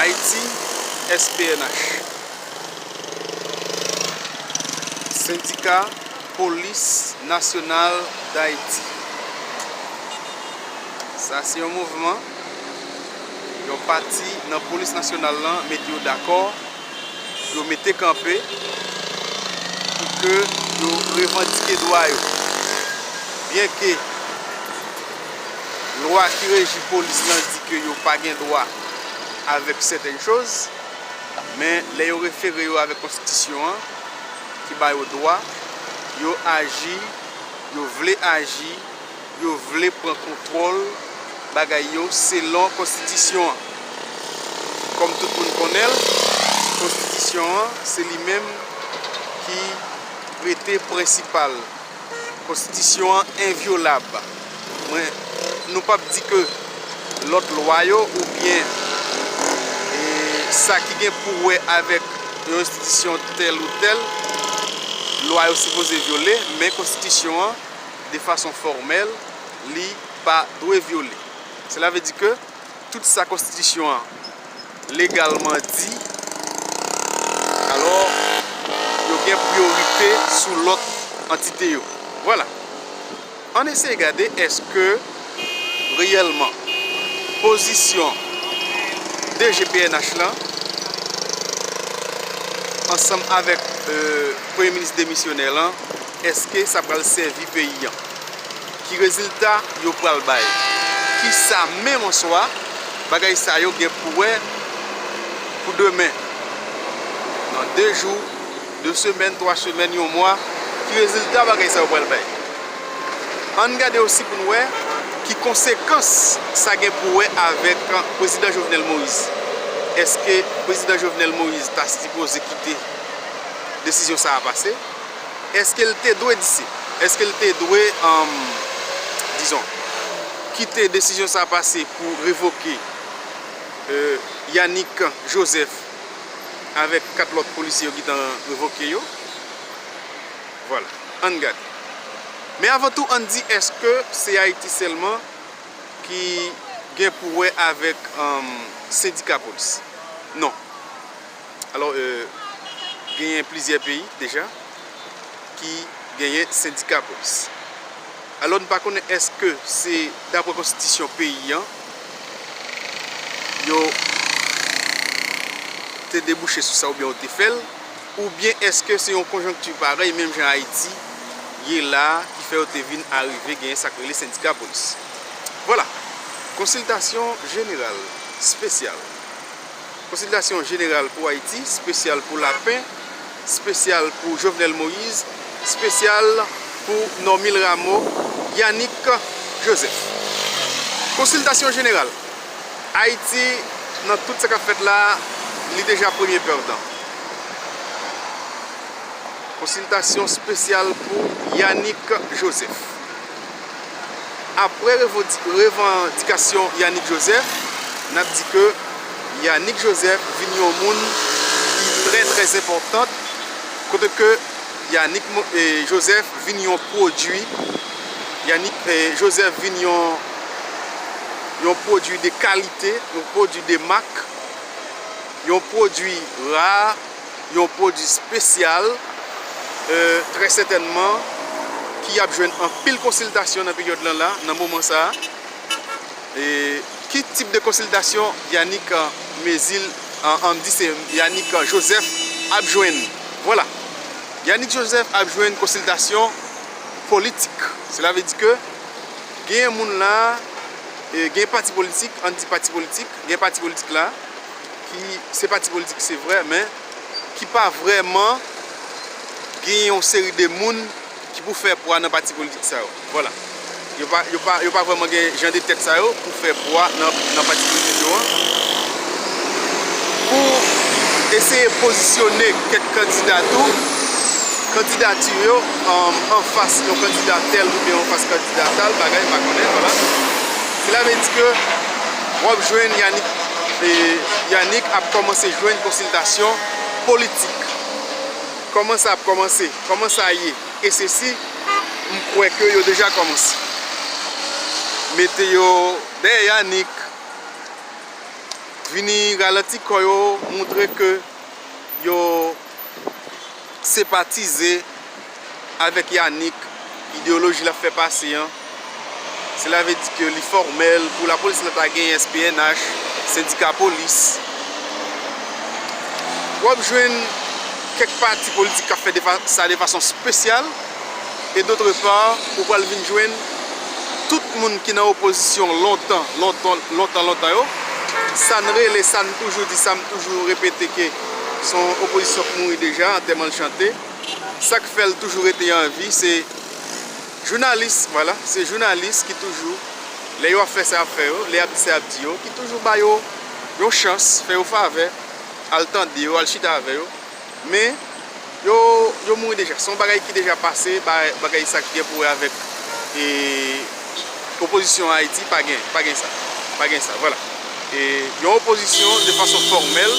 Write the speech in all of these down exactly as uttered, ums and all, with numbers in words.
Ayiti, S P N H, Sendika Polis Nasyonal Dayiti. Sa se yon mouvman yon pati nan polis nasyonal lan mete yo dakò, yo mete kanpe pou ke yo revandike dwa yo. Byenke lwa ki reji polis lan di ke yo pa gen dwa avèk sètèn choz, men lè yo refere yo avèk konstitisyon an ki ba yo dwa, yo aji, yo vle aji, yo vle pran kontwòl bagay yo selon konstitisyon an. Kòm tout moun konnen l, konstitisyon an se li menm ki rete prensipal. Konstitisyon an envyolab. Mwen, nou p ap di ke lòt lwa yo oubyen e, sa ki gen pou wè avèk yon enstitisyon tèl ou tèl, lwa yo sipoze vyole, men konstitisyon an, de fason fòmèl, li pa dwe vyole. Sela vle di ke tout sa konstitisyon an legalman di, alò, yo gen priyorite sou lòt antite yo. Vwala. Ann eseye gade èske reyèlman pozisyon D G P N H lan ansanm avèk, e, premye minis demisyonè lan, èske sa pral sèvi peyi an? Ki rezilta yo pral bay? Kisa menm an swa bagay sa yo gen pou wè pou demen? Nan de jou, de semèn, twa semèn, yon mwa, ki rezilta bagay sa yo pral bay? Ann gade osi pou n wè ki konsekans sa gen pou wè avèk prezidan Jovenel Moïse. Èske prezidan Jovenel Moïse ta sipoze kite desizyon sa a pase? Èske l te dwe di se? Èske l te dwe, um, dizon, kite desizyon sa a pase pou revoke, e, Yanick Joseph avèk kat lòt polisye yo ki t an revoke yo? Vwala, ann gade. Men avan tou, ann di, èske se Ayiti sèlman ki gen pou wè avèk, um, sendika polis? Non. Alò, e, genyen plizyè peyi deja ki genyen sendika polis. Alò, n pa konnen èske se dapre konstitisyon peyi an yo te debouche sou sa oubyen yo te fè l, oubyen èske se yon konjonkti parèy, menm jan Ayiti ye la a, ki fè yo te vin arive genyen sa k rele sendika polis? Vwala, konsiltasyon jeneral espesyal. Konsiltasyon jeneral pou Ayiti, espesyal pou Lapen, espesyal pou Jovenel Moïse, espesyal pou Normil Rameau, Yanick Joseph. Konsiltasyon jeneral. Ayiti, nan tout sa k ap fèt la, li deja premye pèdan. Konsiltasyon espesyal pou Yanick Joseph. Apre revodi-, revandikasyon Yanick Joseph, n ap di ke Yanick Joseph vin yon moun ki trè, trè enpòtan, kote ke Yanick Mo-, e, Joseph vin yon pwodui, Yanick, e, Joseph vin yon, yon pwodui de kalite, yon pwodui de mak, yon pwodui ra, yon pwodui espesyal, e, trè sètènman, ki ap jwenn anpil konsiltasyon nan peryòd lan la, nan moman sa a. E, ki tip de konsiltasyon Yanick, e, Mézil, e, ann di se Yanick Joseph ap jwenn? Vwala. Yanick Joseph ap jwenn konsiltasyon politik. Sela vle di ke genyen moun la, e, gen pati politik, ann di pati politik, gen pati politik la, ki se pati politik, se vre, men ki pa vrèman gen yon seri de moun ki pou fè pwa nan pati politik sa yo. Vwala. Yo pa, yo pa, yo pa vrèman gen jan de tèt sa yo pou fè pwa nan, nan pati politik yo an. Pou eseye pozisyone kèk kandida tou, kandidati yo, um, anfas yon kandida tèl oubyen anfas kandida tal, bagay, m pa konnen, vwala. Sela vle di ke w ap jwenn Yanick, e, Yanick ap kòmanse jwenn konsiltasyon politik. Kòman sa ap kòmanse? Kòman sa ye? E sesi, m kwè ke yo deja kòmanse mete yo dèyè Yanick. vini ralanti kò yo, montre ke yo senpatize avèk Yanick, ideyoloji l ap fè pase an. Sela vle di ke li fòmèl pou lapolis la ta genyen S P N H, sendika polis. W ap jwenn kèk pati politik k ap fè de fa- sa de fason espesyal. E dotre pa, ou pral vin jwenn tout moun ki nan opozisyon lontan, lontan, lontan, lontan yo. Sa n rele, sa n toujou di, sa m toujou repete ke se yon opozisyon k mouri deja, antèman l chante. Sa k fè l toujou rete an vi, se jounalis, vwala, se jounalis ki toujou, lè yo ap fè sa y ap fè yo, lè y ap di sa y ap di yo, ki toujou ba yo yon chans, fè yo favè, al tande yo, al chita avè yo. Men, yo, yo mouri deja. Se yon bagay ki deja pase, ba- bagay sa ki gen pou wè avèk e, opozisyon Ayiti, pa gen, pa gen sa. Pa gen sa, vwala. E, yon opozisyon de fason fòmèl,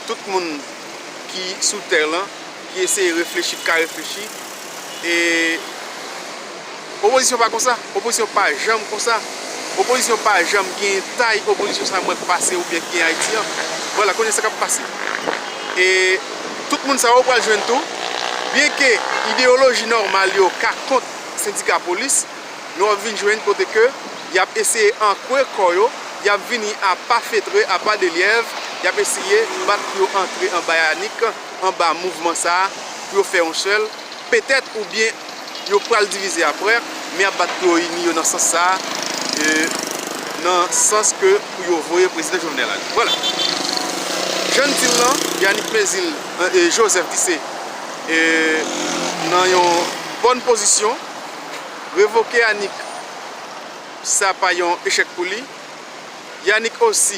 tout moun ki sou tè lan, ki eseye reflechi, ki ka reflechi. E, opozisyon pa konsa, opozisyon pa janm konsa. Opozisyon pa janm gen tay opozisyon sa mwen k pase oubyen ki gen Ayiti an. Vwala, konnen sa k ap pase. E tout moun sa yo pral jwenn tou, byenke ideyoloji nòmal yo ka kont sendika polis, nou ap vin jwenn kote ke y ap eseye ankre kò yo, y ap vini a pa fetre, a pa de lyèv, y ap eseye bat pou yo antre anba Yanick, anba mouvman sa a, pou yo fè yon sèl, petèt oubyen yo pral divize aprè, men y ap bat pou yo ini yo nan sans sa a, e, nan sans ke pou yo voye prezidan Jovenel ale. Vwala. Jan n di l lan, Yanick Mézil, e, Joseph di se, e, nan yon bòn pozisyon, revoke Yanick, sa pa yon echèk pou li. Yanick osi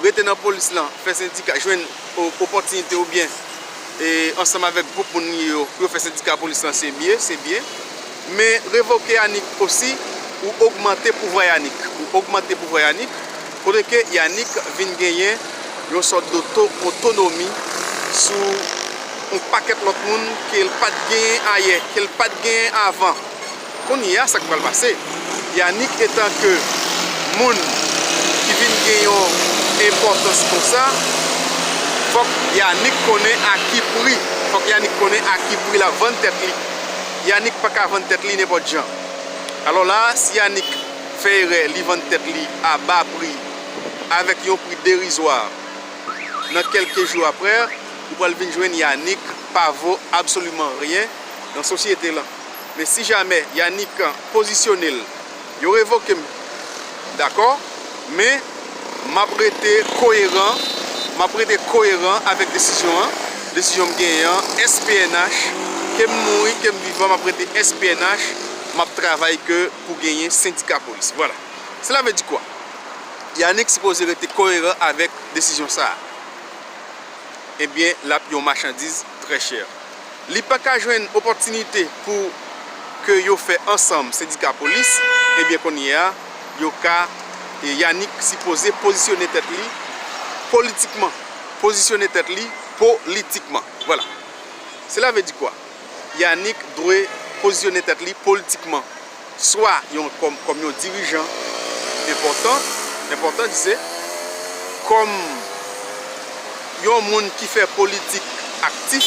rete nan polis lan, fè sendika, jwenn o- opòtinite oubyen, e, ansanm avèk gwoup moun li yo, pou yo fè sendika polis lan, se byen, se byen. Men revoke Yanick osi, ou ogmante pouvwa Yanick. Ou ogmante pouvwa Yanick, kote ke Yanick vin genyen yon sòt doto- otonomi sou yon pakèt lòt moun ke l pa t genyen ayè, ke l pa t genyen avan. Kounye a, sa k pral pase? Yanick, etanke moun ki vin gen yon enpòtans konsa, fòk Yanick konnen a ki pri, fòk Yanick konnen a ki pri l ap vann tèt li. Yanick pa ka vann tèt li nenpòt jan. Alò la, si Yanick fè erè, li vann tèt li a ba pri, avèk yon pri derizwa, nan kèlke jou aprè, ou pral vin jwenn Yanick pa vo absoliman ryen nan sosyete lan. Men si jamè Yanick pozisyone l, yo revoke m, dakò, men m ap rete koyeran, m ap rete koyeran avèk desizyon an, desizyon m genyen an, S P N H, ke m mouri, ke m vivan, m ap rete S P N H, m ap travay ke pou genyen sendika polis. Vwala. Sela vle di kwa? Yanick sipoze rete koyeran avèk desizyon sa a. Ebyen, l ap yon machandiz trè chè. Li pa ka jwenn opòtinite pou ke yo fè ansanm sendika polis, ebyen kounye a, yo ka, e, Yanick sipoze pozisyone tèt li politikman. Pozisyone tèt li politikman. Vwala. Sela vle di kwa? Yanick dwe pozisyone tèt li politikman. Swa yon, kòm, kòm yon dirijan enpòtan, enpòtan, di se, kòm yon moun ki fè politik aktif,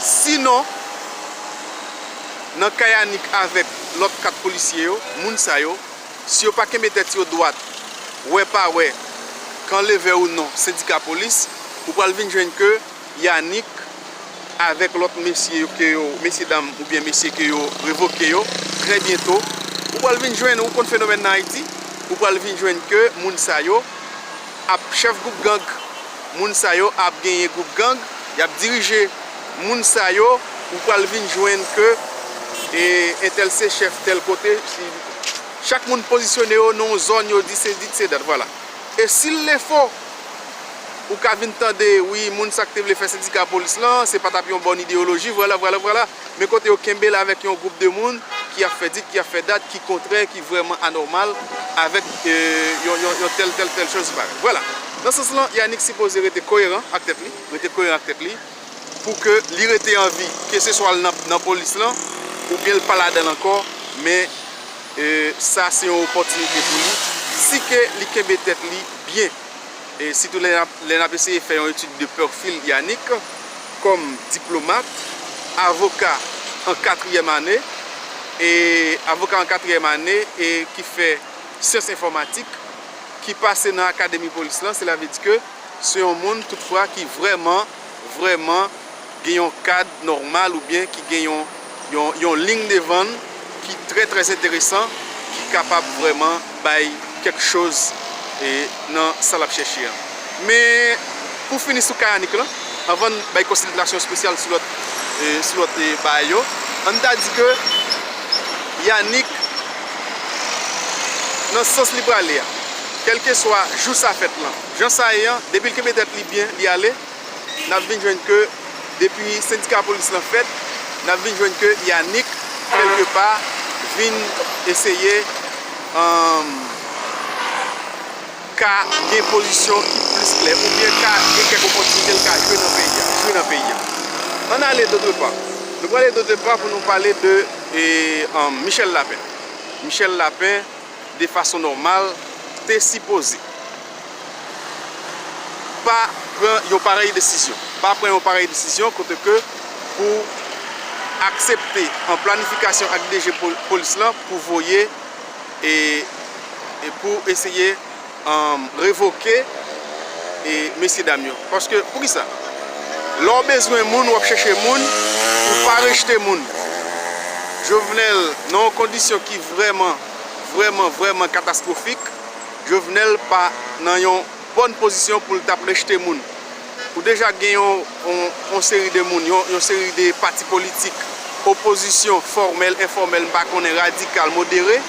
sinon, nan ka Yanick avèk lòt kat polisye yo, moun sa yo, si yo pa kenbe tèt yo dwat, wè pa wè, kan leve ou non, sendika polis, ou pral vin jwenn ke Yanick avèk lòt mesye yo ke yo, mesye dam oubyen mesye ke yo revoke yo, trè byento, ou pral vin jwenn, ou konn fenomèn nan Ayiti, ou pral vin jwenn ke moun sa yo ap chèf gwoup gang, moun sa yo ap genyen gwoup gang, y ap dirije moun sa yo, ou pral vin jwenn ke, e, entèl se chèf tèl kote, si chak moun pozisyone yo nan yon zòn, yo di se dit, se dat, vwala. E si l lefo, ou ka vin tande, wi, moun sa k te vle fè sendika polis lan, se pa t ap yon bòn ideyoloji, vwala, vwala, vwala. Men kote yo kenbe l avèk yon gwoup de moun ki ap fè dit, ki ap fè dat, ki kontrè, ki vrèman anòmal avèk, e, yon, yon, yon tèl, tèl, tèl choz parèy. Vwala. Nan sans lan, Yanick sipoze rete koyeran ak tèt li, rete koyeran ak tèt li, pou ke li rete an vi, keseswa l nan, nan polis lan, oubyen l pa ladan l ankò, men, e, sa se yon opòtinite pou li, si ke li kenbe tèt li byen. E sitou lè n ap, lè n ap eseye fè yon etid de pwofil Yanick kòm diplomat, avoka an katriyèm ane, e avoka an katriyèm ane e ki fè syans enfòmatik, ki pase nan akademi polis lan, sela vle di ke se yon moun toutfwa ki vrèman, vrèman gen yon kad nòmal oubyen ki gen yon, yon, yon liy devan l ki trè, trè enteresan, ki kapab vrèman bay kèk choz, e, nan sa l ap chèche an. Men, pou fini sou ka Yanick lan, anvan n bay konsiderasyon espesyal sou lòt, e, sou lòt, e, bagay yo, ann ta di ke Yanick, nan sans li prale a, kèlkeswa jou sa fèt lan, jan sa ye an, depi l kenbe tèt li byen, li ale, n ap vin jwenn ke depi sendika polis lan fèt, n ap vin jwenn ke Yanick, kèlkepa, vin eseye, um, ka gen pozisyon ki plis klè, oubyen ka gen kèk opòtinite l ka jwe nan peyi a, jwe nan peyi a. Ann ale dotrepa. Nou prale dotrepa pou nou pale de, e, um, Michel Lapin. Michel Lapin, de fason nòmal, te sipoze pa pran yon parèy desizyon. Pa pran yon parèy desizyon kote ke pou aksepte an planifikasyon ak D G pol-, polis lan pou voye e, e pou eseye, um, revoke e mesye dam yo. Paske, poukisa? Lè w bezwen moun, w ap chèche moun, ou pa rejte moun. Jovenel, nan yon kondisyon ki vrèman, vrèman, vrèman katastwofik, Jovenel pa nan yon bòn pozisyon pou l t ap rejte moun. Ou deja gen yon, yon, yon seri de moun, yon, yon seri de pati politik, opozisyon, fòmèl, enfòmèl, m pa konnen, radikal, modere,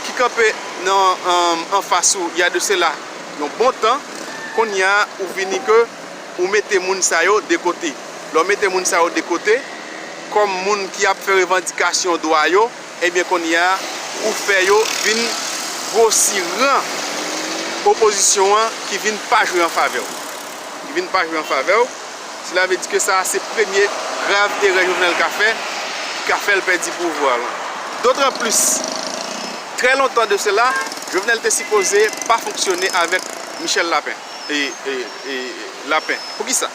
ki kanpe nan, an, anfas ou, y a de sela, yon bon tan. Kounye a, ou vini ke ou mete moun sa yo de kote. Lè w mete moun sa yo de kote, kòm moun ki ap fè revandikasyon dwa yo, ebyen, kounye a, ou fè yo vin gwosi ran opozisyon an ki vin pa jwe an favè w. Ki vin pa jwe an favè w. Sela vle di ke sa a se premye grav erè Jovenel ka fè, ki ka fè l pèdi pouvwa l. Dotranplis, trè lontan de sela, Jovenel te sipoze pa fonksyone avèk Michel Lapin. E, e, e, Lapin. Poukisa?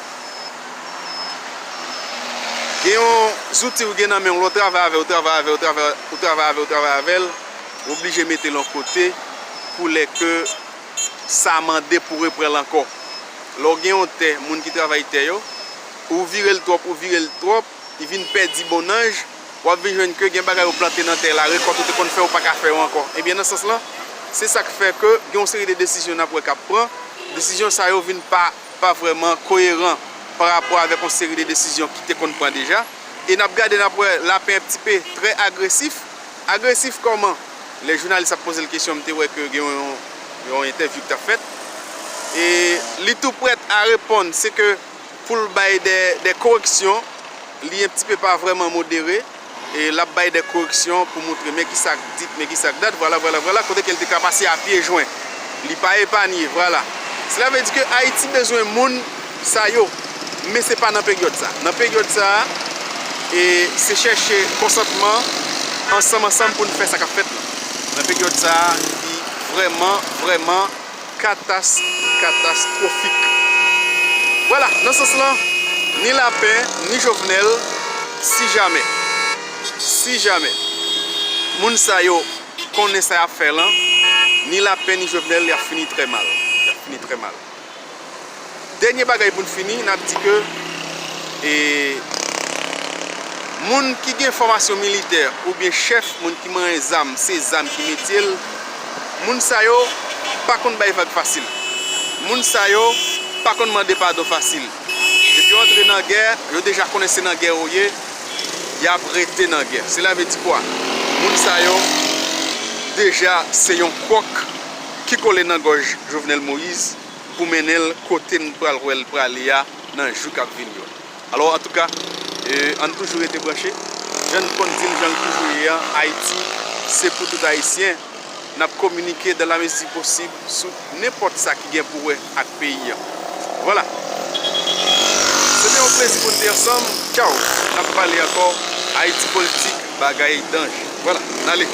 Gen yon zouti ou gen nan men w, lè w travay avè l, ou travay avè l, ou travay, ou travay avè l, ou travay avè l, ou oblije mete l yon kote pou lè ke sa mande pou repran l ankò. Lè w gen yon tè, moun ki travay tè yo, ou vire l twòp, ou vire l twòp, li vin pèdi bon nanj, w ap vin jwenn ke gen bagay ou plante nan tè la, rekòt ou te konn fè, ou pa ka fè yo ankò. Ebyen, nan sans lan, se sa k fè ke gen yon seri de desizyon n ap wè k ap pran. Desizyon sa yo vin pa, pa vrèman koyeran pa rapò avèk yon seri de desizyon ki te konn pran deja. E n ap gade, n ap wè Lapin un petit peu trè agresif. Agresif kòman? Lè jounalis ap poze l kesyon, m te wè ke gen yon, yon entèvyou ki t ap fèt. E li tou prèt a reponn, se ke pou l bay de, de koreksyon, li un petit peu pa vrèman modere, e l ap bay de koreksyon pou montre men ki sa k dit, men ki sa k dat, vwala, vwala, vwala, kote ke l te ka pase a pye jwen. Li pa epanye, vwala. Sela vle di ke Ayiti bezwen moun sa yo, men se pa nan peryòd sa. Nan peryòd sa a, e se chèche konsantman ansanm, ansanm pou n fè sa k ap fèt la. Nan peryòd sa a, li vrèman, vrèman katas-, katastwofik. Vwala, nan sans lan, ni Lapin, ni Jovenel, si jamè, si jamè, moun sa yo konnen sa y ap fè lan, ni Lapin, ni Jovenel, y ap fini trè mal. Y ap fini trè mal. Dènye bagay pou n fini, n ap di ke, e, moun ki gen fòmasyon militè oubyen chèf, moun ki manyen zam, se zam ki metye l, moun sa yo pa konn bay vag fasil. Moun sa yo pa konn mande padon fasil. Depi yo antre nan gè, yo deja konnen se nan gè yo ye, y ap rete nan gè. Sela vle di kwa? Moun sa yo deja se yon kwòk ki kole nan gòj Jovenel Moïse pou mennen l kote n pral wè l prale a nan jou k ap vini yo. Alò, antouka, e, ann toujou rete branche. Jan n konn di l, jan l toujou ye a, Ayiti, se pou tout Ayisyen. N ap kominike dans la mesure du possible sou nenpòt sa ki gen pou wè ak peyi a. Vwala. Se te yon plezi pou n te ansanm. Tchaw. N ap pale ankò. Ayiti politik, bagay danje. Vwala. N ale.